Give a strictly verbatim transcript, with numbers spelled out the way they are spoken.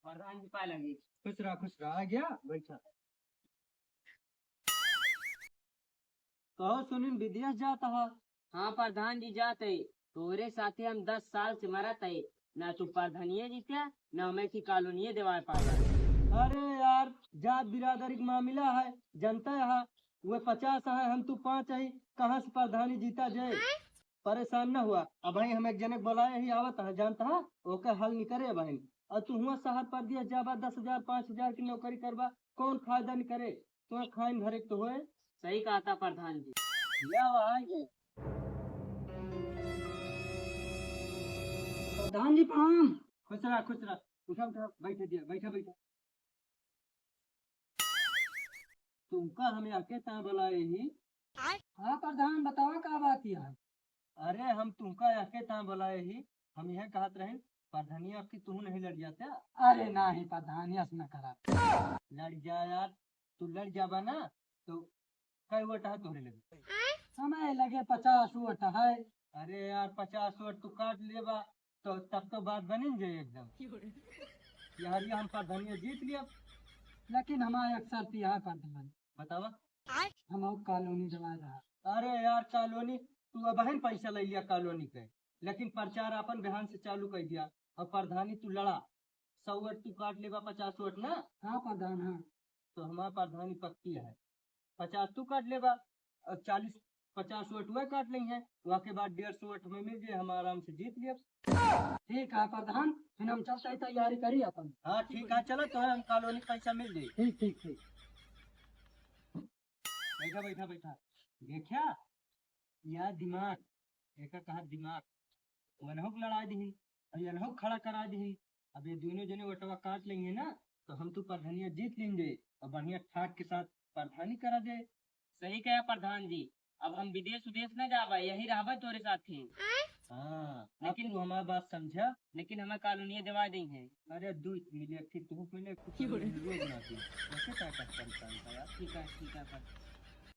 प्रधान जी पाए लगी। खुश रहा, खुश रहा। आ गया, बैठा। कहो सुनील, विदेश जात हा? हाँ प्रधान जी, जात है। तोरे साथे हम दस साल से मरत है, ना तू प्रधानिये जीत्या, ना हमें की कॉलोनिये देवाए पावा। अरे यार, जात बिरादरी का मामला है, जनता है, वे पचास है, हम तू पाँच है, कहाँ से प्रधानी जीता जाए? परेशान न हुआ, अबहीं हम एक जने के बोलाए ही आवत है, जानता है, ओके हल निकरे अबहीं। और तू हुआ शहर परदेस जाबा, दस हजार, पाँच हजार की नौकरी करबा, कौन फायदा निकरे? तुम्हें खाइन भरे के तो होए। सही कहा था प्रधान जी। या भाई। प्रधान जी प्रणाम। खुश रहा, खुश रहा। उठा, उठा, बैठे दिया, बैठा, बैठा। तुमका हम याके ता बोलाए ही। हाँ प्रधान, बतावा का बात है? अरे हम तुमका याके ता बोलाए ही, हम यह कहत रहे, प्रधानिया की तू नहीं लड़ जाते? अरे नहीं प्रधान, यस न करा। लड़ जा यार, तू लड़ जाबा ना तो कई वोट है तोहरे लगे? हमें लगे पचास वोट है। अरे यार, पचास वोट तू काट लेबा तो तब तो बात बनिन जाए एकदम। यार ये हम प्रधानिया जीत लिया। लेकिन हमारे एक शर्त यह है प्रधान। बतावा। हम और कॉलोनी जमा रहा। अरे यार कॉलोनी, तू अबहिन पैसा ले लिया कॉलोनी के, लेकिन प्रचार अपन बिहान से चालू कर दिया। और प्रधानी तू लड़ा, सौ वोट तू काट लेबा, पचास वोट ना? हाँ प्रधान, हाँ। तो हमार प्रधानी पक्की है, पचास तू काट लेबा और चालीस, पचास वोट वह काट लेइहैं, वह के बाद डेढ़ सौ वोट में मिल जाए, हम आराम से जीत लेब। ठीक है प्रधान, फिर हम चलते हैं तैयारी करी अपन। हाँ ठीक है, चलो तो हम कॉलोनी पैसा मिल जाए। ठीक, ठीक, ठीक। बैठा, बैठा, बैठा। देखा, या दिमाग, एका कहा दिमाग, वनहु के लड़ा दिहिन और यनहु के खड़ा करा दिहिन। अब ये दोनों जने वोटवा काट लेइहैं ना, तो हम तू प्रधानिया जीत लेंगे और बढ़िया ठाट के साथ प्रधानी करा दे। सही कहा प्रधान जी, अब हम विदेश उदेश न जाबे, यही रहबे तोरे साथ ही। हाँ, लेकिन लेकिन तू हमार बात समझा। लेकिन हमें कॉलोनिया देवा देइहैं। अरे दू मिले, एक ठे तू मिले, एक ठे तू मिले, ये बना दे। वैसे क्या करता है यार? ठीक है, ठीक है, पर